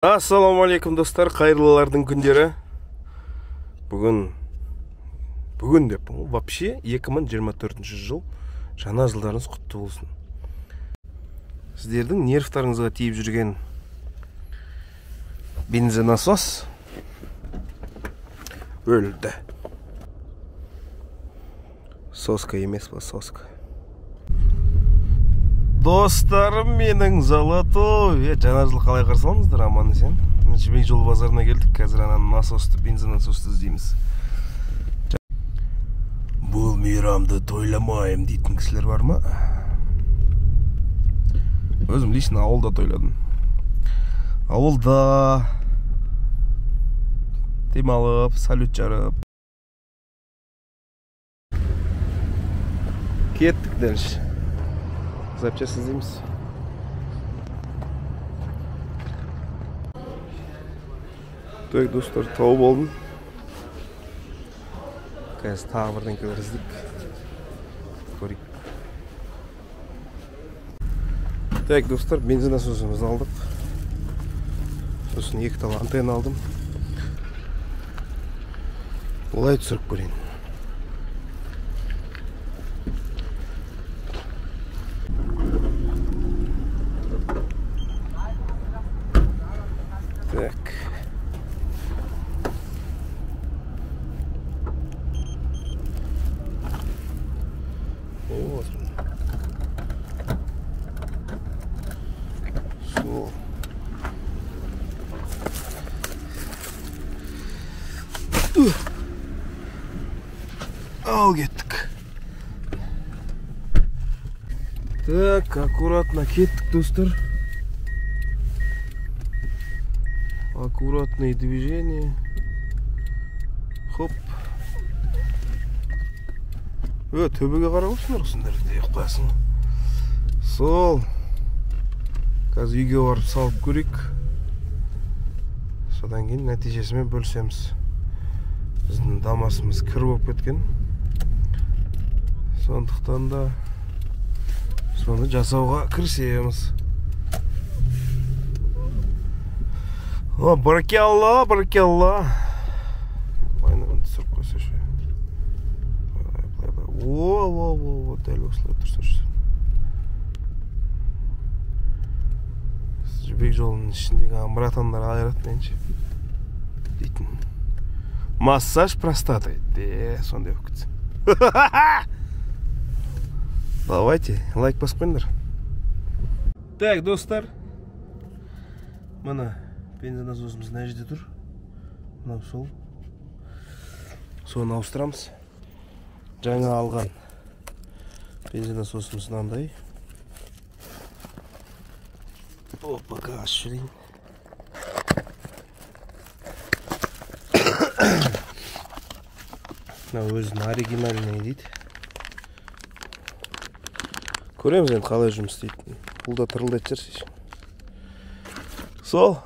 Ассалаумағалейкум достар, қайырлылардың күндері. Бүгін деп, вообще 2024 жыл, жаңа жылдарыңыз құтты болсын. Сіздердің нервтарыңызға тиіп жүрген бензонасос өлді. Соска емес па, соска. Достарым менің золотой. Жаңа жыл қалай қарсы алдыңыздар, аман есен? Жібек жолы базарына келдік. Қазір ана насосты, бензонасосты іздейміз. Бұл мейрамды тойламаймын дейтін кісілер бар ма? Өзім лично ауылда тойладым. Ауылда демалып, салют жарып. Кеттік дальше. Запчасть іздейміз. Так, достар, тауып алдым. Қазір тағы бірдеңкелер іздейік. Көрейік. Так, достар, бензин насосымызды алдық. Сосын екі тал антенна алдым. Олай түсіріп көрейін. Так. Вот. Сол. Ал кеттік. Так, аккуратно кеттік, достар. Аккуратные движения. Хоп. Төбеге қарап отырсыңдар, сендер деп қоясың. Сол. Қазір үйге барып салып көрейік. Содан кейін нәтижесімен бөлісеміз. Біздің дамасымыз кір болып кеткен. Сондықтан да соны жасауға кірісеміз. О, баракалла, баракалла. Былайынан түсіріп қойсайшы. Былай, былай. О, о, о, о, дәл осылай тұрсайшы. Жібек жолының ішіндегі братандар айырады менше. Дейтін. Массаж простаты. Де, сондай болып кетсін. Давайте, лайк басып қойыңдар. Так, достар. Мына бензонасосымыз мына жерде тұр. Мынау сол. Соны ауыстырамыз. Жаңа алған бензонасосымыз мынандай. Опа, ашып жіберейін. Мынау өзінің оригинальный дейді. Көреміз енді қалай жұмыс істейтінін. Бұл да тырылдайтын шығар. Сол.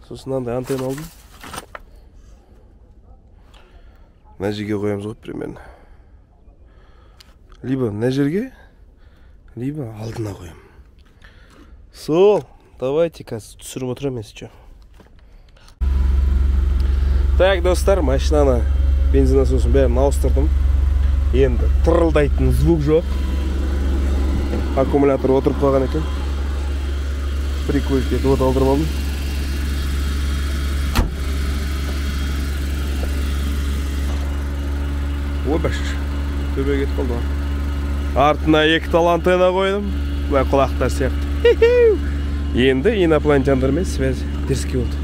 Сосын мынандай антенна алдым. Мына жерге қоямыз ғой примерно. Либо мына жерге, либо алдына қоямын. Сол, давайте қазір түсіріп отырамын если что. Так, достар, машинаны бензин насосын бәрін ауыстырдым. Енді тырылдайтын звук жоқ. Аккумулятор отырып қалған екен. Прикольно, от алдырып алдым. Ой, бәшіш, төбеге кетіп қалды. Артына екі тал антенна қойдым. Былай құлақтар сияқты. Енді инопланетяндармен связь дерзкий болды.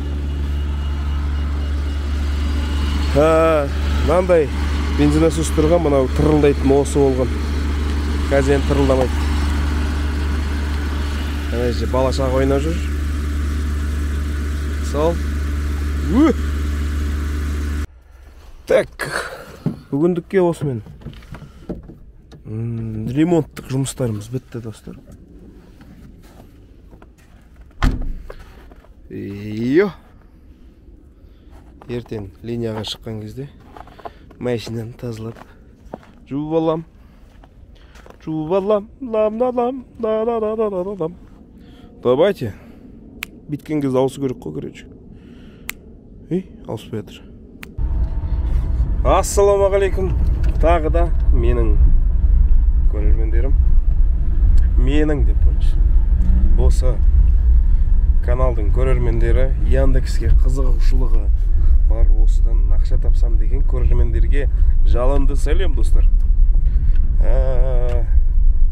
Мынандай бензонасос тұрған, мынау тырылдайтын осы болған. Қазір енді тырылдамайды. Ана жерде бала шаға ойнап жүр. Сол. Так. Бүгіндікке осымен ремонттық жұмыстарымыз бітті, достар. Йо. Ертең линияға шыққан кезде машинаны тазалап жуып алам. Жуып алам, лам, лам, ла, ла, ла, ла, ла, лам. Давайте. Бүйткен кезде ауысу керек қой, короче. Ей, ауыспай жатыр. Ассалаумағалейкум. Тағы да менің көрермендерім. Менің деп қойшы. Осы каналдың көрермендері Яндекске қызығушылығы бар, осыдан ақша тапсам деген көрермендерге жалынды сәлем, достар.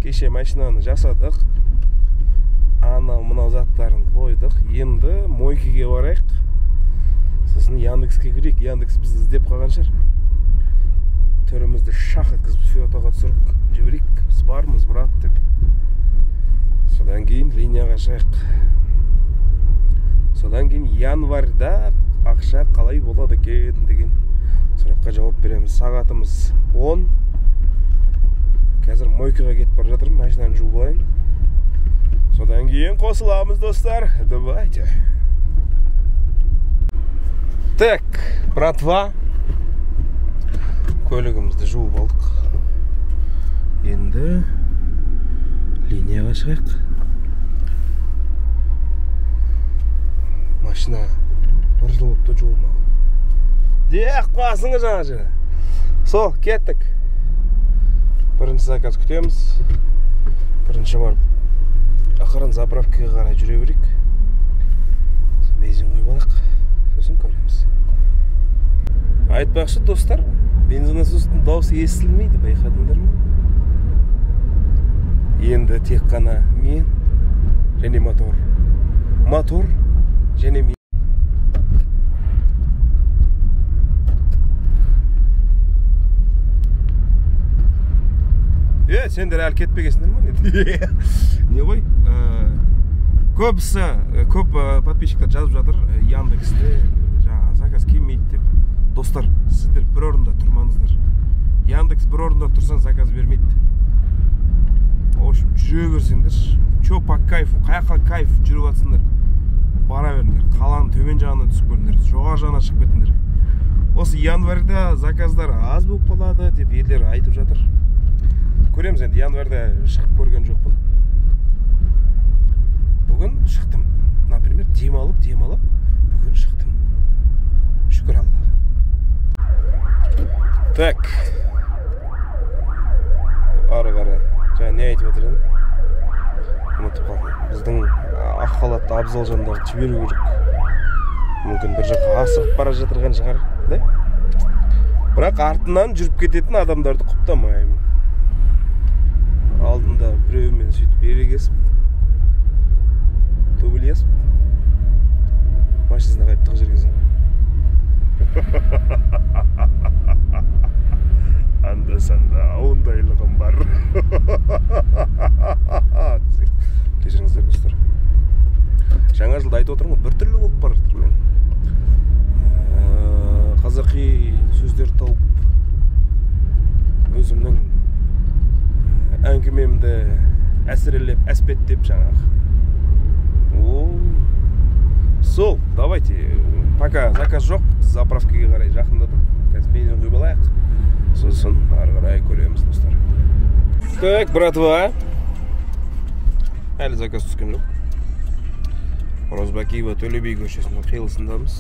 Кеше машинаны жасадық. Анау мынау заттарын қойдық. Енді мойкеге барайық. Сосын Яндекске кірейік. Яндекс бізді іздеп қалған шығар. Түрімізді шақ еткізіп фотоға түсіріп жіберейік. Біз бармыз, брат деп. Содан кейін линияға шығайық. Содан кейін январьда ақша қалай болады екен деген сұраққа жауап береміз. Сағатымыз 10. Қазір мойкаға кетіп бара жатырмын, машинаны жуып алайын. Содан кейін қосыламыз, достар. Давайте. Так, братва, көлігімізді жуып алдық. Енді линияға шығайық. Машина бір жыл болыпты жуылмаған. Деқ қоясың жаңа жерде. Сол, кеттік. Бірінші заказ күтеміз. Бірінші барып ақырын заправкаға қарай жүре берейік. Бензин құйып алайық. Сосын көреміз. Айтпақшы, достар, бензин насостың дауысы естілмейді, байқадыңдар ма? Енді тек қана мен және мотор. Мотор және мен. Сендер әлі кетпегенсіңдер ма? Не ғой? Көбісі, көп подписчиктер жазып жатыр, Яндексте жаңа заказ келмейді деп. Достар, сіздер бір орында тұрмаңыздар. Яндекс бір орында тұрсаң заказ бермейді. В общем, жүре берсеңдер, чё по кайфу, қаяққа кайф жүріп жатсыңдар, бара беріңдер. Қаланың төмен жағына түсіп көріңдер, жоғары жағына шығып кетіңдер. Осы январьда заказдар аз болып қалады деп елдер айтып жатыр. Көреміз енді, январьда шығып көрген жоқпын. Бүгін шықтым. Например, демалып бүгін шықтым. Шүкір Аллаға. Так. Ары қарай. Жаңа не айтып отыр едім? Ұмытып қалдым. Біздің ақ халатты абзал жандарды жіберу керек. Мүмкін бір жаққа асығып бара жатырған шығар, да? Бірақ артынан жүріп кететін адамдарды құптамаймын. Алдында біреумен сөйтіп ерегесіп, төбелесіп, машинасына қайып тығып жібергенсің ғой. Анда-санда ондайлығым бар. Кешіріңіздер, достар. Жаңа жылда айтып отырмын ғой, біртүрлі болып бара жатыр мен. Қазақи сөздер тауып, өзімнің әңгімемді әсірелеп, әспеттеп жаңағы. О, сол, давайте, пока заказ жоқ, заправкаға қарай жақындадық. Қазір бензин құйып алайық. Сосын ары қарай көреміз, достар. Так, братва. Әлі заказ түскен жоқ. Розбакиева Төле би көшесінің қиылысындамыз.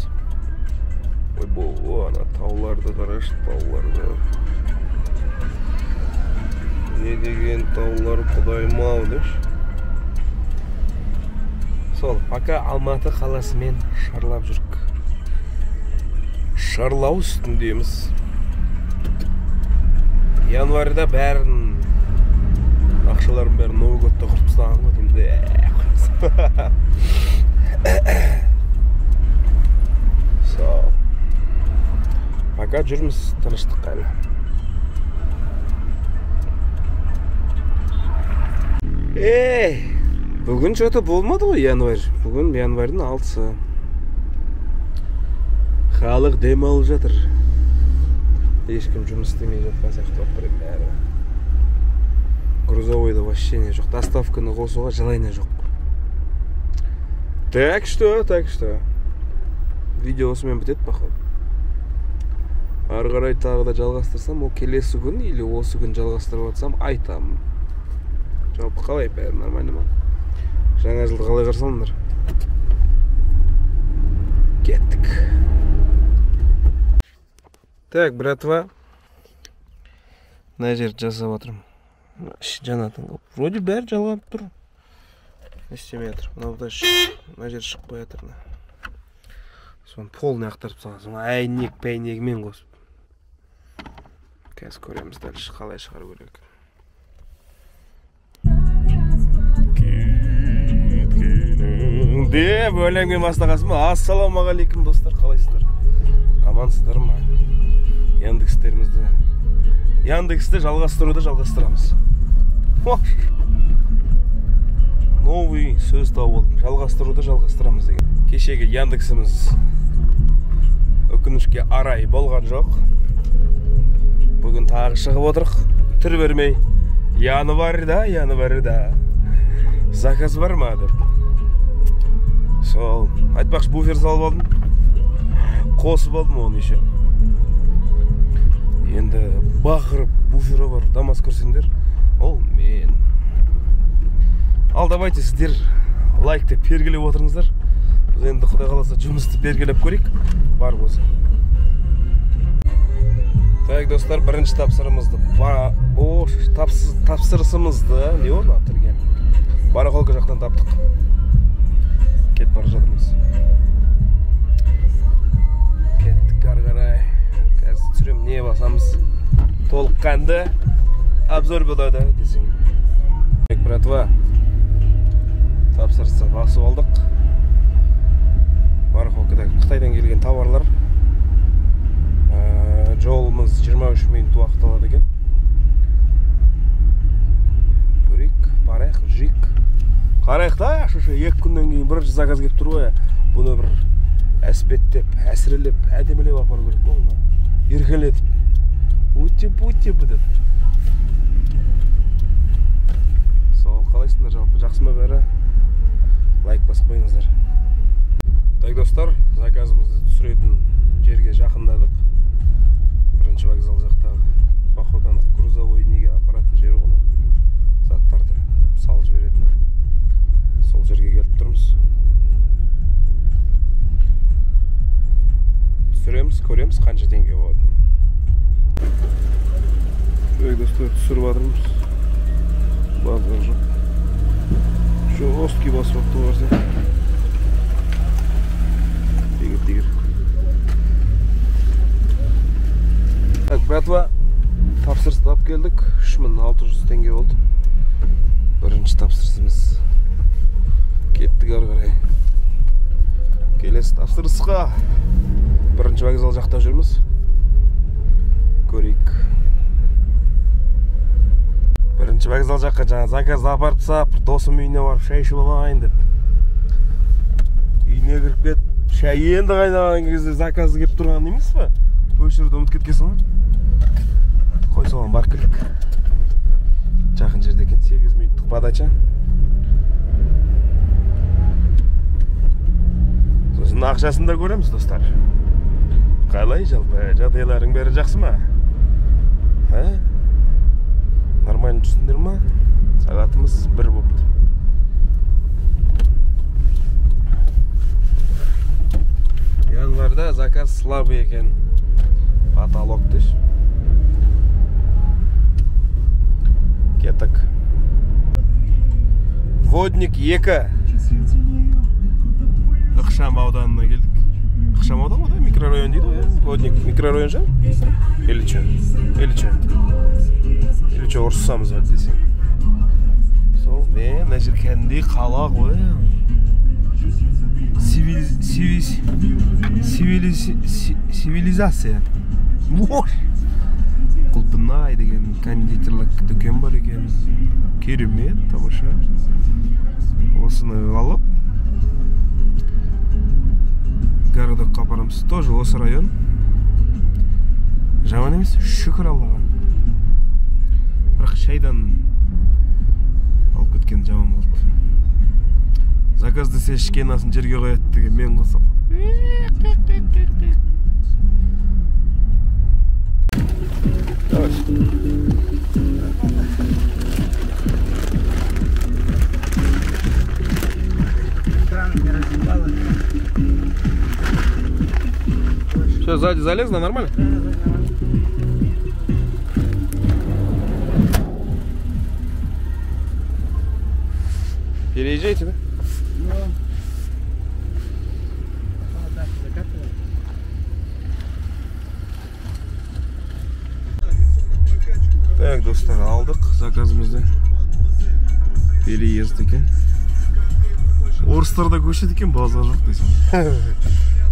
Ойбой, ана тауларды қарашы, тауларды. Не деген таулар, құдайым-ау деші. Сол, пока Алматы қаласымен шарлап жүрік. Шарлау үстіндеміз. Январьда бәрін, ақшаларын бәрін Новый годта құртып тастаған ғой деймін де. Сол. Пока жүрміз тыныштық әлі. Ей, бүгін что-то болмады ғой январь. Бүгін январьдың 6-сы. Халық демалып жатыр. Ешкім жұмыс істемей жатқан сияқты болып тұр бәрі. Грузовойда вообще не жоқ. Доставканы қосуға желание жоқ. Так что. Видео осымен бітеді, походу. Ары қарай тағы да жалғастырсам, ол келесі күн или осы күн жалғастырып жатсам айтамын. Жалпы қалай, бәрі нормально ма? Жаңа жылды қалай қарсы алдыңдар? Так, братва, мына жерді жасап жатырмын. Іші жанатын қылып. Вроде бәрі жалғанып тұр. Не істемей жатыр. Мынау да мына жер шықпай жатыр. Соны полный ақтарып салған. Әйнек пәйнегімен қосып. Қазір көреміз дальше қалай шығару керек. Кеткенің деп өлеңмен бастағансың ба? Ассалаумағалейкум, достар, қалайсыздар? Амансыздар ма? Яндекстерімізді, Яндексті жалғастыруды жалғастырамыз. Новый сөз тауып алдым. Жалғастыруды жалғастырамыз деген. Кешегі Яндексіміз өкінішке арай болған жоқ. Бүгін тағы шығып отырық. Түр бермей. Январьда, январьда. Заказ бар ма деп. Сол, айтпақшы, буфер салып алдым. Қосып алдым оны еще. Енді бақырып буфері бар Дамас көрсеңдер, ол мен. Ал давайте сіздер лайк деп пергілеп отырыңыздар. Біз енді құдай қаласа жұмысты пергілеп көрейік, бар болса. Так, достар, бірінші тапсырымызды, тапсырысымызды, не ол тілге? Барахолка жақтан таптық. Кетіп бара жатырмыз. Кеттік ары қарай. Қазір түсірем, не басамыз? Толыққанды обзор болады десең. Так, братва, тапсырысты басып алдық. Барахолкада Қытайдан келген товарлар. Жолымыз 23 минут уақыт алады екен. Көрейік, барайық, жүрейік. Қарайық та, шошы 2 күннен кейін бір заказ келіп тұр ғой. Бұны бір әспеттеп, әсірелеп, әдемілеп апару керек қой мұны. Еркелетіп. Ути-пути деп. Сол, қалайсыңдар жалпы? Жақсы ма бәрі? Лайк басып қойыңыздар. Так, достар, заказымызды түсіретін жерге жақындадық. Бірінші вокзал жақтағы, походу, грузовой неге апаратын жері ғой, заттарды салып жіберетін. Сол жерге келіп тұрмыз. Түсіреміз, көреміз қанша теңге болатынын. Так, достар, түсіріп жатырмыз. Базар жоқ. Жесткий басып алыпты барса. Тегір, тегір. Так, братва, тапсырысты алып келдік. 3600 теңге болды. Бірінші тапсырысымыз. Кеттік ары қарай. Келесі тапсырысқа. Бірінші вокзал жақта жүрміз. Көрейік. Бірінші вокзал жаққа жаңа заказды апарып тастап, досым үйіне барып шай ішіп алайын деп. Үйіне кіріп кетіп, шай енді қайнаған кезде заказ келіп тұрған емес пе? Өшіруді ұмытып кеткенсің ғой. Қой соған барып келдік. Жақын жерде екен, 8 минуттық подача. Сосын ақшасын да көреміз, достар. Қалай жалпы, жағдайларың бәрі жақсы ма? Ә? Нормально жүрсіңдер ма? Сағатымыз 1 болыпты. Январьда заказ слабый екен. Потолок деш. Кеттік. Водник 2. Ықшам ауданына келдік. Ықшам аудан ғой да, микрорайон дейді ғой, иә? Водник микрорайон же? Или че? Или че? Или че ұрыссамыз ба десең. Сол, мен мына жер кәдімгідей қала ғой. Цивилизация. Құлпынай деген кондитерлік дүкен бар екен. Керемет, тамаша. Осыны алып городокқа апарамыз. Тоже осы район. Жаман емес, шүкір Аллаға. Бірақ шайдан алып кеткен жаман болды. Заказ десе ішкен асын жерге қояды деген мен қосам. Давай. Все, Все, сзади залезла, нормально? Да, нормально. Переезжайте, да? Ну, вот так, закатываем. Так, достар, алдық заказымызды. Переезд екен. Орыстар да көшеді екен, базар жоқ дейсің.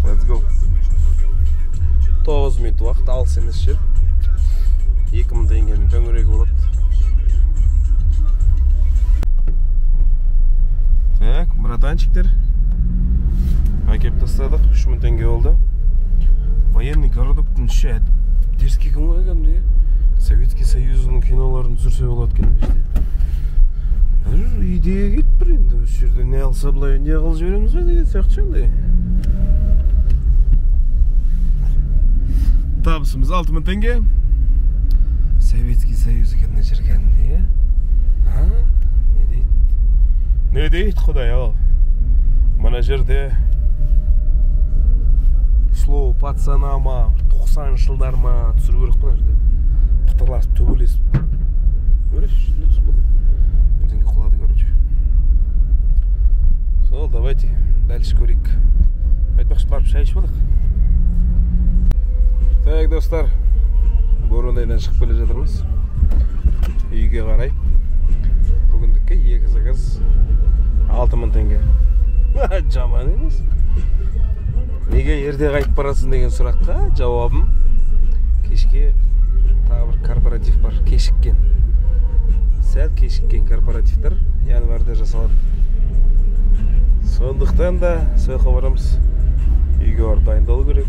Let's go. 9 минут уақыт, алыс емес жер. 2000 теңгенің төңірегі болады. Так, братанчиктер. Әкеліп тастадық, 3000 теңге болды. Военный городоктың іші дерзкий екен ғой кәдімгідей. Советский Союзының киноларын түсірсе болады екен іште. Бір идея кетіп тұр енді, осы жерде не алса былай не қылып жібереміз ғой деген сияқты андай. Табысымыз 6000 теңге. Советский Союз екен мына жер кәдімгідей, иә? А? Не дейді? Не дейді Құдай ау? Мына жерде слово пацана ма, 90-шы жылдар ма түсіру керек қой мына жерде. Пытырласып, төбелесіп. Көресіз, не түсіп болды. Бірдеңе құлады, короче. Сол, давайте дальше көрейік. Айтпақшы, барып шай ішіп алайық. Так, достар, Борындайдан шығып келе жатырмыз. Үйге қарай. Бүгіндікке 2 заказ 6000 теңге. Жаман емес. Неге ерте қайтып барасың деген сұраққа жауабым: кешке тағы бір корпоратив бар, кешіккен. Сәл кешіккен корпоративтер январьда жасалады. Сондықтан да сол жаққа барамыз. Үйге барып дайындалу керек.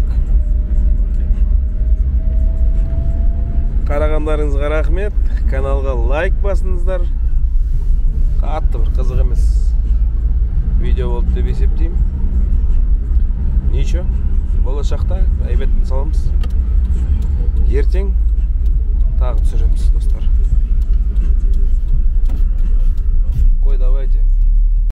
Қарағандарыңызға рахмет. Каналға лайк басыңыздар. Қатты бір қызық емес видео болды деп есептеймін. Ничего, болашақта әйбетін саламыз. Ертең тағы түсіреміз, достар.